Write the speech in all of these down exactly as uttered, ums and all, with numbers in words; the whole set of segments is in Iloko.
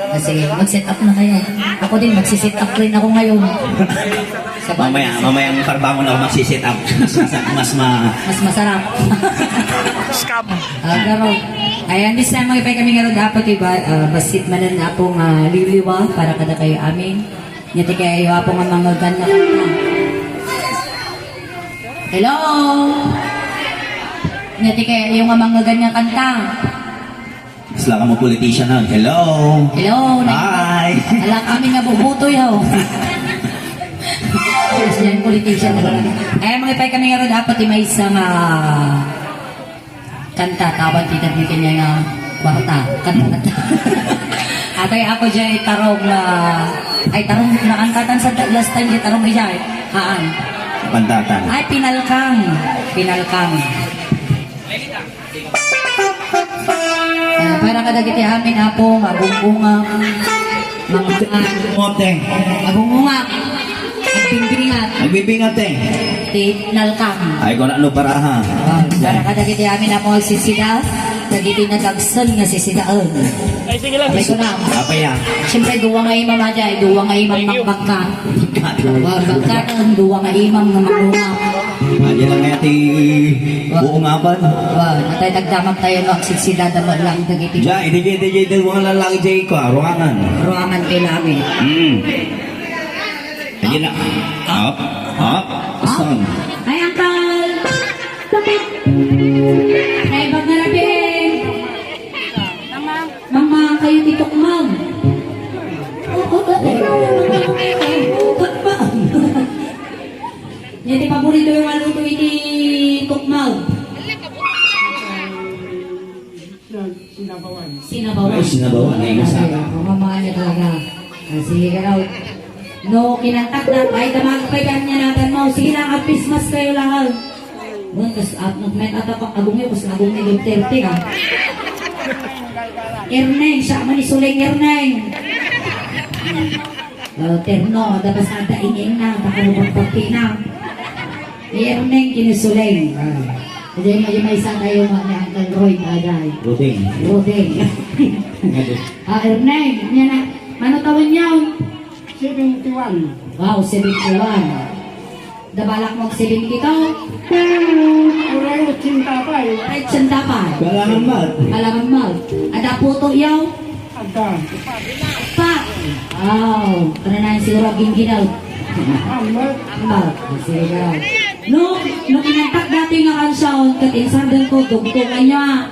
Ah, sige, mag-set up na kayo. Ako din, magsi-set up rin ako ngayon. Sa bagay, mamaya, kasi mamaya ang pagbangon ako, magsi-set up. Mas, mas, mas ma- Mas masarap. Scam. Ah, pero, ayan, this time, mag-ipay kami nga road, apo, diba? Ah, basit manen, apo, nga liliwa para kada kayo amin. Nya ti kayo, apo, nga mangagan nga kanta. Hello? Nya ti kayo nga mangagan nga kanta. Isla ka mo politician nun. Hello? Hello, na- Hi! Ala kami nga bubutoy, ho. Yes, yan, politician na lang. Ay, mag-ipay kami nga road, apo, ti maysa nga kanta, tawan ti dagiti kanya nga kwarta. Kanta, kanta. Atay ako dyan, tarong, ah, ay, tarong, nakantatan sa last time, di tarong iya, eh. Haan. Kantatan. Ay, pinalkang. Pinalkang. Ah, para kadagiti amin, apo, mabungbunga, mga Mote. Mabungbunga, agbigbingat. Agbigbingat, eh. Ti nalkam. Ay, kung ano para, ha? Ah, para kadagiti amin, apo, agsisida, dagiti nagagsen nga sisidaen. Ay, sige lang. Ay, kuna. Apa ya? Siyempre, duwa nga imam, ajay, duwa nga imam. Thank you. Magbangka. Wa, bangka, duwa nga imam nga magbunga. Adi lang nga ti buong aban. Wa, natay tagdamag tayo, no? Agsisidada mo lang dagiti. Ja, iti, iti, iti, iti, wala lang, iti, ko, ruangan. Ruangan kay langit. Hmm. Adi na. Up, up, song. Ay, uncle! Ay, bag na rabi! Mama, kayo ti tukmang. Oo, oo, oo. Tukmang. Yan ti paborito yung ano, ito, iti tukmang. Sinabawan. Sinabawan. Ay, sinabawan. Ay, masarap. Ay, mama niya talaga. Ah, sige ka daw. No, kinantak na, ay, damag pa yan niya natin mo. Sige lang, agpismas kayo lang. Bon, kas, at, nagmet at ako, agong yun, kas agong yun, thirty ka. Erneng, siya man isuleng, Erneng. Ah, terno, da pasada, ingin na, baka lubang pagpina. Ni Erneng, kinusuleng. Ah. Jadi, may, may isa tayo, mga ni Uncle Roy, tagay. Roding. Roding. Ngadi. Ah, Erneng, niya na, mano taon niya? Seventy-one. Wow, seventy-one. Dabalak mo seventy-two? Uray, ochenta pa eh. Ay, ochenta pa. Kalangan mat. Kalangan mat. Ada puto yaw? Ada. Pa. Wow. Kana na siguro gingginaw. Ambot. Ambot. Sige. No, no kinantak dati nga kansaon, ket insarden ko, dugtungan niya.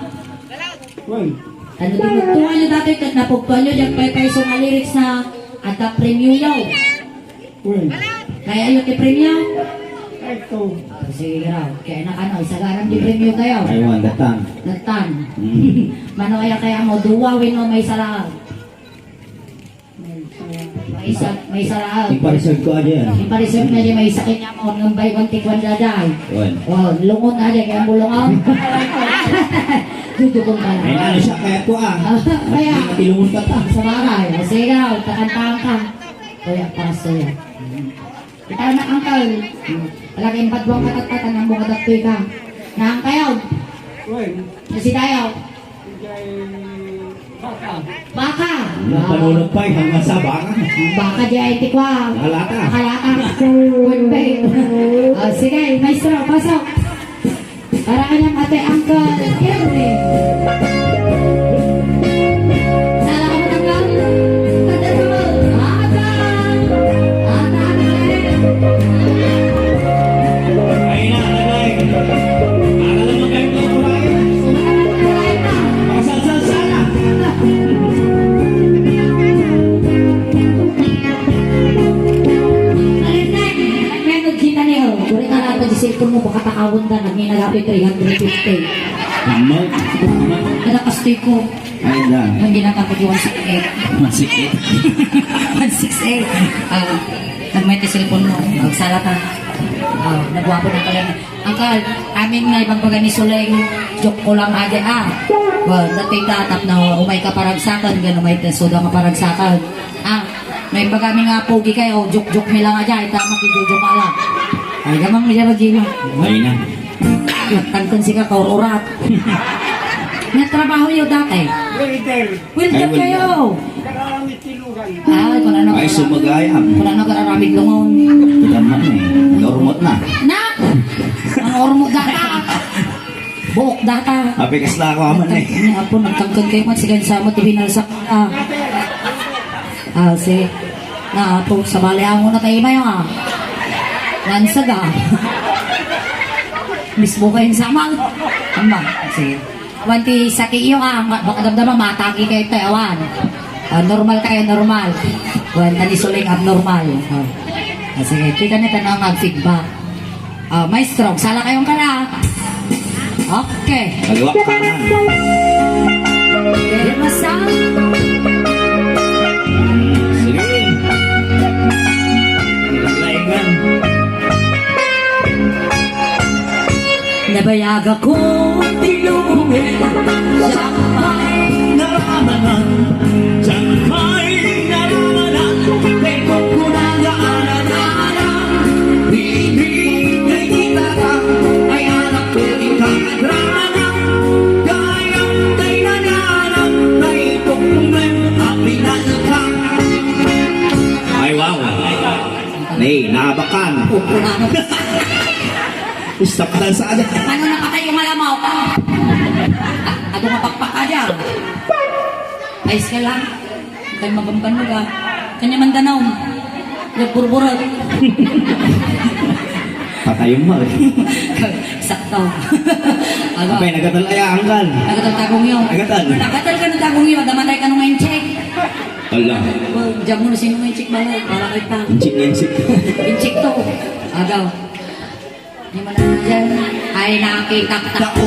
Wen. Ano, dinugtungan niyo dati, ket napugtuan niyo, diyan paypayso nga lyrics na, adda premio yaw. Wen. Kaya ayo ti premio? Ito. Ah, sige raw. Kaya na, ano, isagaran di premio kayo. Ay, wan, datan. Datan. Mm. Mano aya kaya mo, duwa, wenno maysa lang? Maysa. Maysa, maysa lang. Ipareserve ko aja yan. Ipareserve na di maysa kanya mo, nang bay, wan, tikwan, daday. Wan. Oh, lungon na di, kaya mo lungon. Dudukon ka na. Ay, ano siya, kaya ko, ah. Ah, kaya. Ilungon ka ta. Sa bagay. Sige raw, takantahan ka. Kuya, paso yan. Kita na, uncle. Talaga yung badwang katatatan ang mga daktoy ka. Nang kayo? Wen. Kasi tayo. Kay baka. Baka. Ang panulog pa, hanggang sa baka. Baka di ay tikwa. Halata. Halata. Good day. Ah, sige, maestro, pasok. Para kanyang ate, uncle, Erwin. Sala ka matanggal? Kada ka mo. Ata! Ata, ate! Ay na, nanay. Para naman kayo ng kurayan. Sumara na tayo na. Makasalsal sana. Alin na? Meron kita niyo. Kuri ka na ito, di cellphone mo, baka takawon ka na. May nagapi three hundred fifty. Tama. Tama. Kada kastoy ko. Ay, da. Hindi na tapos yung one six eight. One six eight. One six eight. Ah, nagmay ti cellphone mo. Magsala ka. Ah, nagwapo na pala. Uncle, amin nga ibagbaga ni Suleng, joke ko lang aja, ah. Well, dati tatap na umay ka paragsakan, gan umay ta suda nga paragsakan. Ah, may bagami nga pogi kayo, joke-joke mi lang aja, ita makijojo ka lang. Ay, gamang mi dyan, Gina. Ay na. Tangkon si ka, kaururat. Nagtrabaho yun dati. Welder. Welder kayo. Ay, kung ano. Ay, sumagayam. Kung ano kararamid lungon. Tama na eh. Normal na. Na! Ang ormot data. Buok data. Apikas na ako, aman eh. Ni apo, nagtangkad kayo man, sigan sa mo, tibinalsak. Ah. Ah, si. Na apo, sabali ang una tayo mayo, ah. Nansaga. Mismo kayo sa amang. Amba, sige. Awan ti sakiyo, ah, ma-, baka damdama, mataki kayo tayo, awan. Ah, normal kayo, normal. Awan, tani suling abnormal. Ah. Ah, sige, tika na tanong ang feedback. Ah, maestro, sala kayong kara. Okay. Kaliwa, kanan. Pero masang. Sige. Laingan. Nabayag ako ti lubong, siak pay naramanan, siak pay naramanan, kay kukunaga ananana, bibig kay kita ka, ay anak ko ikadrana, kayam kay nanana, kay kukunan apinan ka. Ay, wow. Nay, naabakan. Kukunan. Stop dansa ka dyan. Ano nakatay yung alam mo? Ano nga pakpak ka dyan? Ayos ka lang. Kaya mabamban mo ka. Kanya Mandanaw. Nagburburat. Patayong mal. Sakto. Aga. Apay, nagatal aya, anggal. Nagatal tagong yun. Nagatal. Nagatal ka ng tagong yun. Damatay ka nung incheck. Ala. Diyan mo na sino nga incheck ba? Para kita. Incheck, incheck. Incheck to. Agaw. Di mo na yan. Ay, nakita tao.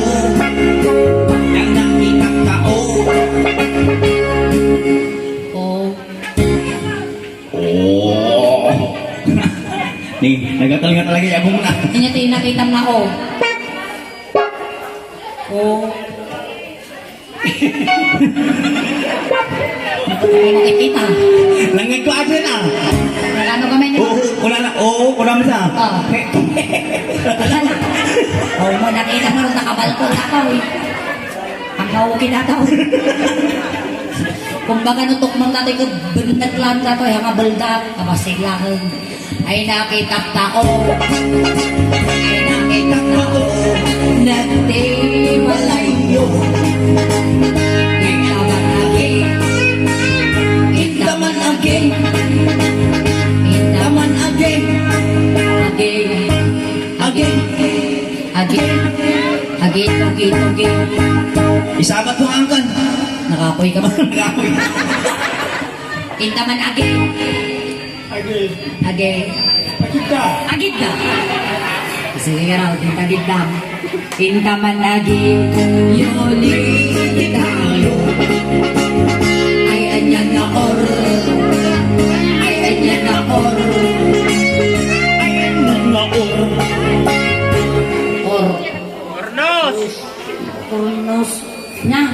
Ang nakita tao. Oh. Oh. Ni, nagatal nga talaga yung abong na. Kanya tayo nakita nga, oh. Oh. Ay, nakikita. Langit ko, Adrian, ah. Ano kami niya? Oo, wala na. Oo, wala mo sa. Ah. Oh, mo, nakita mo rin, nakabalko na ako, eh. Ang mauki na daw. Kumbaga, no, tukmang tatay ko, bernat lang tatay, ang abaldak, kapasiglahan. Ay, nakita tao. Ay, nakita tao. Nagtiwalayo. Intaman agi. Intaman agi. Intaman agi. Agi. Agi. Agi. Agi, tugi, tugi. Isabat mo, angkan. Nakapoy ka ba? Nakapoy. Intaman agi. Agi. Agi. Agidda. Agidda. Sige nga raw, inta agidda. Intaman agi. Yoli tayo. Ay, anya nga or. Ay, anya nga or. Ay, anya nga or. Or. Hornos. Hornos. Nya.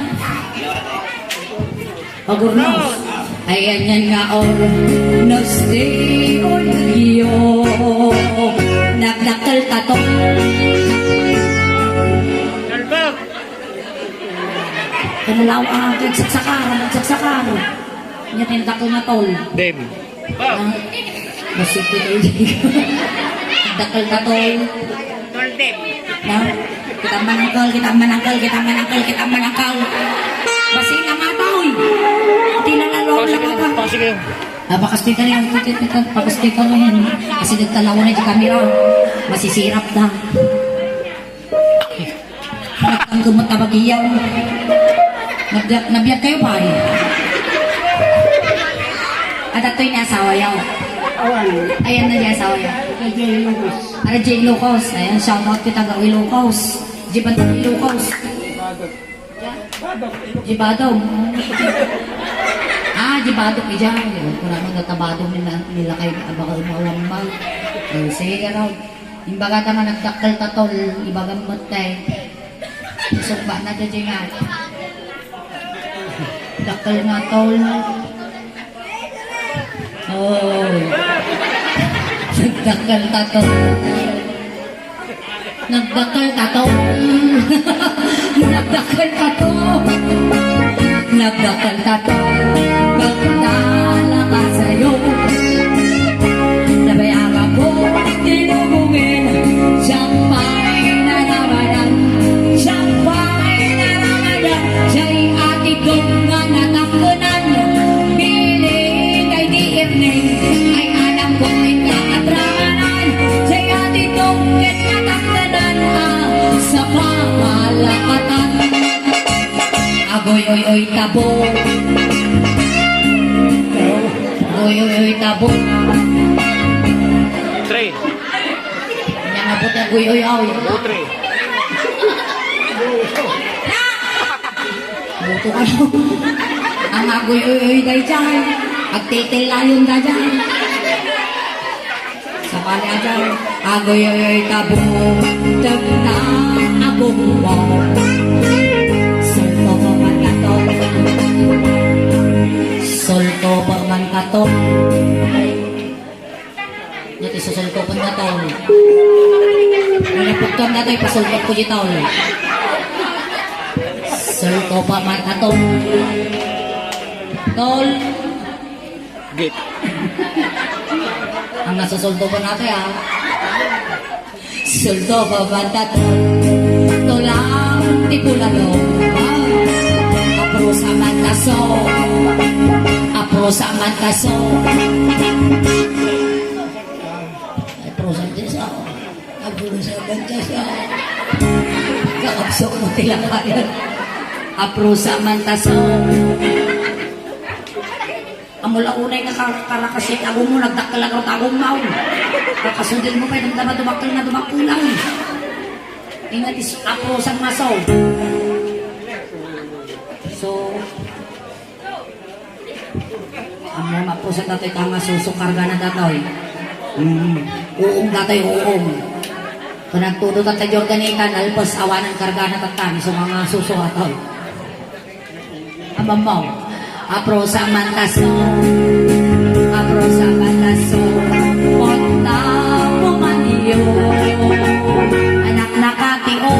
Pagurnos. Ay, anyan nga or. Nos de olio. Nagdakkel tato. Kalbak. Ano law ang nagsaksakar, nagsaksakar. Nya tindak ko matol. Dem. Ah, basig ko tayo. Dakkel ka, tol. Tol Deb. Na? Kita manangkal, kita manangkal, kita manangkal, kita manangkal. Basig na nga, tol. Di na nalong Pasig lang kayo, ako. Pasig kayo. Ah, pakasti ka rin, pakasti ka rin. Kasi nagtalawan na di kamera. Masisirap na. Nagtangkemot a bagiyaw. Nabiyag, nabiyag kayo, pare? Adda toy ni asawa yaw. Awan. Ayan na ni asawa yaw. J J Lucas. Para J Lucas. Ayan, shout out kita, Gawi Lucas. Jiban Lucas. Badok. Badok. Jibadong. Ah, Jibadong, ija. Kung ano, natabadong nila, nila kay Abakal Mawambang. Eh, sige, raw. Imbagada nga nagdakkel ta, tol, ibagam met kay. Sumba na dadi nga. Dakkel nga, tol. Oh. Nagdakkel ta, tol. Nagdakkel tato. Nagdakkel tato. Nagdakkel tato. Pagtalakasayo. Nabayagak ko, tinubungin. Siyang pa'y naramadan. Siyang pa'y naramadan. Siya'y atidong nga natakkenan. Bili kay di Erning. Ay anak ko, ikatranan. Siya'y atidong ket natakkenan. Ah, sa pamalakatan. Agoy, oy, oy, tabo. Agoy, oy, oy, tabo. Three. Nya nga puti agoy, oy, oy. Two, three. Buto ka, no? Ang agoy, oy, oy, daydiay. Agtitilayon daydiay. Sabali aja, agoy, oy, oy, tabo, tagna, agong mo. Sulto pa man kato. Sulto pa man kato. Iti susulto pa man kato. Ano pagtuan na tayo, pasulto ko dito. Sulto pa man kato. Tol. Git. Ang nasusuldo ko na kaya. Suldo ko man tato. Tulang ti pulalo. Ah. Apro sa man taso. Apro sa man taso. Apro sa man taso. Apro sa man taso. Kakapsok mo tila kayo. Apro sa man taso. Amo la unay nga ka-, karakas iti agummo, nagdakkel la ket agummaw. Kakasudil mo pay, damdama dumakkel nga dumakkel lang. Ingat is-, apro sang maso. So, amo, mapusan datoy ta nga suso, kargana datoy. Mm. Uong datoy, uong. Kung nagtudo tatta Jordan itan, alpas awanan kargana tatta, isu nga suso datoy. Amamaw. Apro sa mantaso. Apro sa mantaso. Punta mo maniyo. Anak na katio.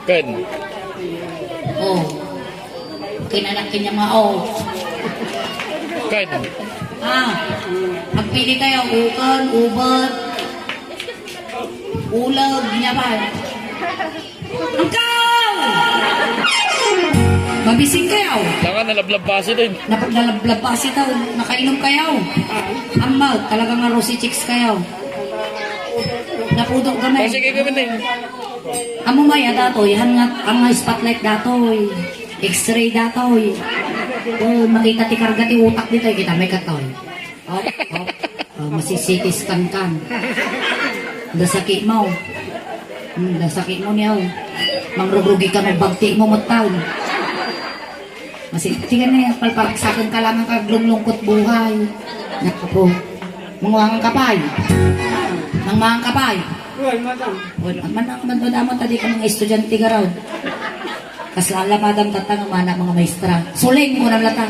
Ken. Oh. Kinanak kanya nga, oh. Ken. Ah. Agpili kayo. Uken, ubat. Ulag, niya ba? Angkaw! Mabising kayo. Saka nalablab pa si din. Napag nalablab pa si tao. Nakainom kayo. Amma, talaga nga rosy chicks kayo. Napudok kami. Kasi kayo kami din. Amo maya datoy, han nga, ang spotlight datoy. X-ray datoy. Oh, makita ti karga ti utak ditoy. Kita may katoy. Op, op. Oh, masi-C T scan kan. Dasaki mo. Hmm, dasaki mo niya, oh. Mangrugrugi ka, magbagti mo, mataw. Masi-, tingnan niya, palpariksakan ka lang ang kaglunglungkot buhay. Naku po. Manguangan ka pay. Manguangan ka pay. Uy, madam. Uy, man, man, man, man, man, tadi ka mga estudyante ka raw. Kas lala, madam, tatang, mana, mga maestra. Suling mo na lata.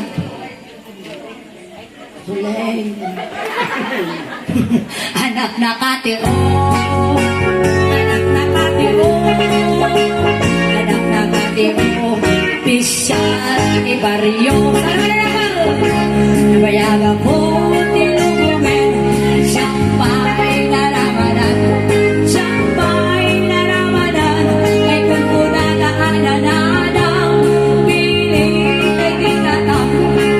Anak na katiro, anak na katiro, anak na katiro, pisyal ti baryo. Nabayag ako ti lubongen, siyang pay naramanan, siyang pay naramanan, kay kunkunada a nanadang, piling kay ti tatang,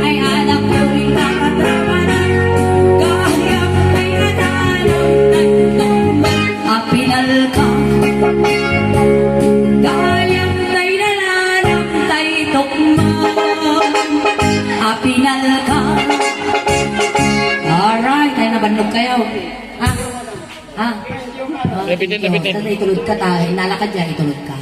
ay anak ko rin nakatramanan, gayam kay nanadang, tay tukma, apinalka, gayam kay nanadang, tay tukma, apinalka. Alright, ay nabannog kayo. Ah, ah. Nabitin, nabitin. Tatay, itulod ka, ta, nalakad dyan, itulod ka.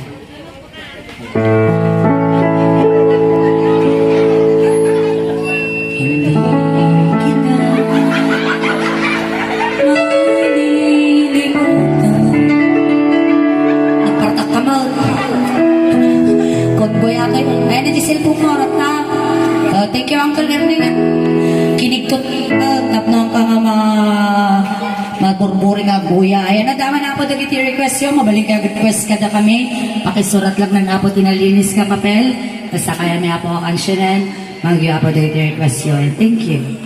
Hindi kita malilimutan. Nagpartak ka, Mal. Convoy ata yun. Ayan na di cellphone mo, rata. Uh, thank you, Uncle Ernie, nga. Kinigtot, uh, tapno ang ka nga ma-, Burburi nga aguyay. Ayan, nadama na po dagiti request yo. Mabalin ka request kada kami. Pakisurat lang na po tinalinis ka papel. Basta kaya may apo ka kansyanan. Magyo apo dagiti request yo. And thank you.